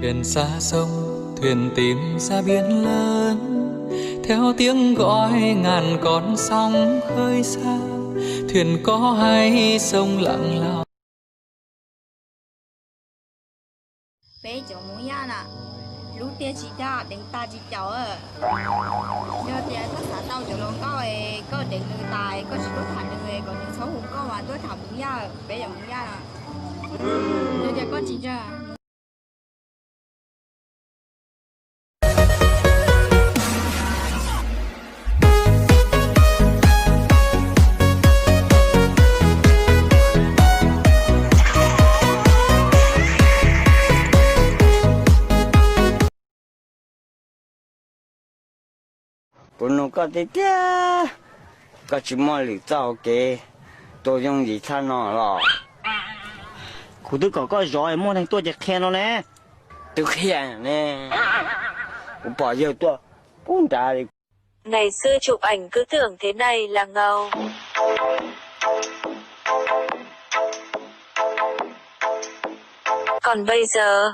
Thuyền xa sông, thuyền tìm ra biển lớn, theo tiếng gọi ngàn con sóng khơi xa, thuyền có hay sông lặng lào. Peb cov Hmoob Yaj na, lub tiaj tsis dag, deev tas tsis caum. Yog tias koj xav tau cov hluas nkauj es koj deev nws tas, koj tsis tuaj tham nws, kom nws txhob hu koj mas tuaj tham Hmoob Yaj, peb cov Hmoob Yaj na. Yog tias koj tsis ntseeg. Kuv nug koj tiag tiag, koj tsis muaj lwm txoj hauv kev tua yooj yim tshaj no los? Kuv twb kom koj zov es muaj neeg tuaj ces qhia no ne. Twb qhia ne, kuv pom yawg tuaj pub nrad li. Ngày xưa chụp ảnh cứ tưởng thế này là ngầu. Còn bây giờ.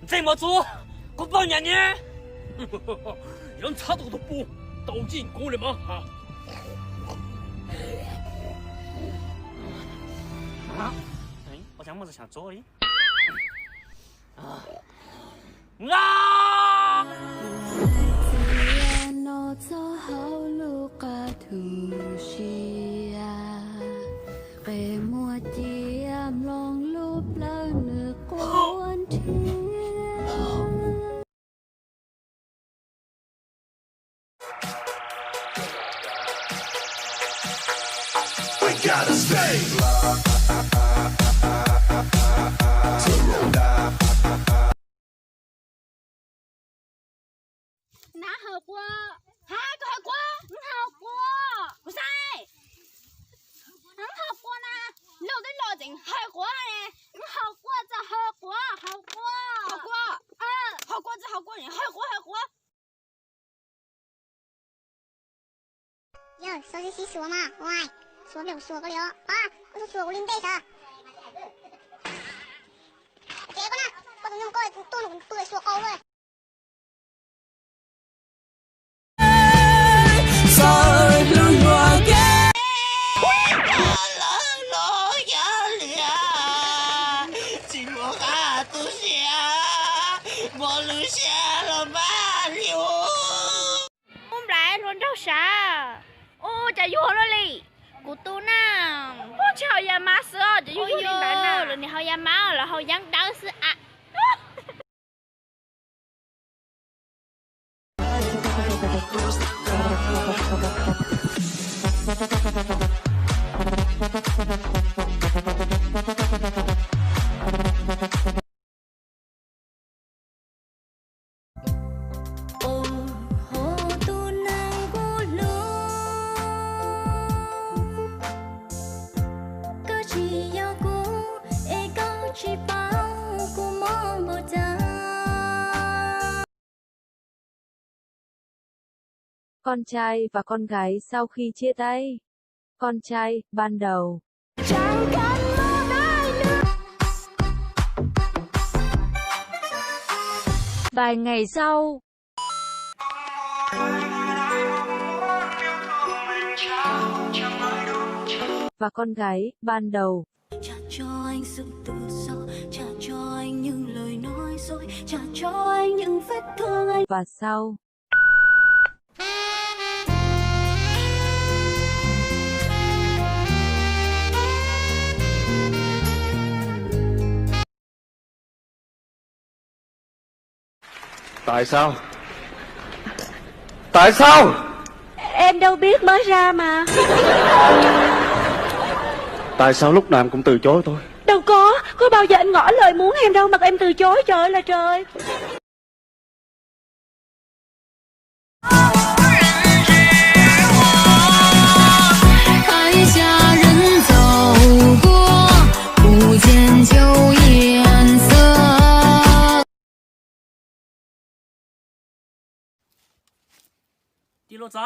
Ntxeeg mos txwv, kuv poj niam ne. Yuav ntxhab tau kuv tus pub tau yij nkuv li mas. Txia no txog hauv lub qab thu sia, qe muag cia mloog lub plawv nws quaj nrhiav. Nab haw quaj. Ha, koj haw quaj? Wb haw quaj. Kuv saib. Wb haw quaj na. Luj twb los tseem haw quaj ne. Wb haw quaj txog haw quaj, haw quaj. Haw quaj. Haw quaj txog haw quaj, haw quaj, haw quaj. Yawg, txhob sib sib xuav mas, ua, xuav nplaum xuav koj li os. Pab, koj txhob xuav kuv li ntej xwb. Ces koj na, koj tus nyuj koj tuaj nws kuv pw xuav qau lawm. Tsis muaj qab tu siab, muaj lub siab los mas li. Ub, nplai hluas nraug sav. Ub, cas yuag luaj li. Kuv tu na. Ub, tsis haus ya mab xwb os, cas yuag yuag li ntawd na. Lawv nim haus ya mab, lawv haus yeeb dawb xwb a. Tus neeg kuv hlub, koj tsis yog kuv, es koj tsis paub kuv mob npaum cas. Con trai và con gái sau khi chia tay. Con trai, ban đầu. Vài ngày sau. Và con gái, ban đầu. Và sau. Tại sao? Tại sao? Em Đâu biết mới ra mà. Tại sao lúc nào em cũng từ chối tôi? Đâu có, có bao giờ anh ngỏ lời muốn em đâu mà em từ chối, trời ơi là trời. 地漏糟，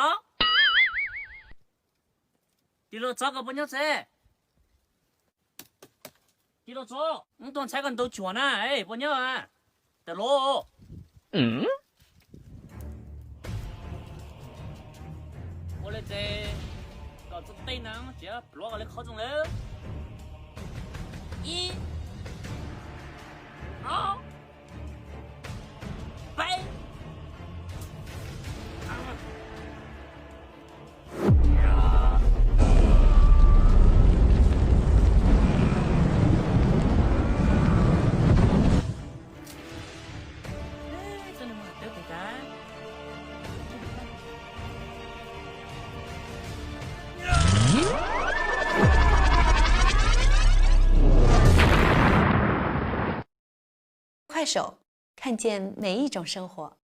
地漏糟 koj puas nyob tsev? Ib tug ntxhais koj ntaus cuam na, puas nyob? Tawm los. Ua li ces kom txog tej no tsis pluav koj li qhov zoo lawm. Ib, ob, peb. Txoj niag muag teb pem tas. 快手，看见每一种生活。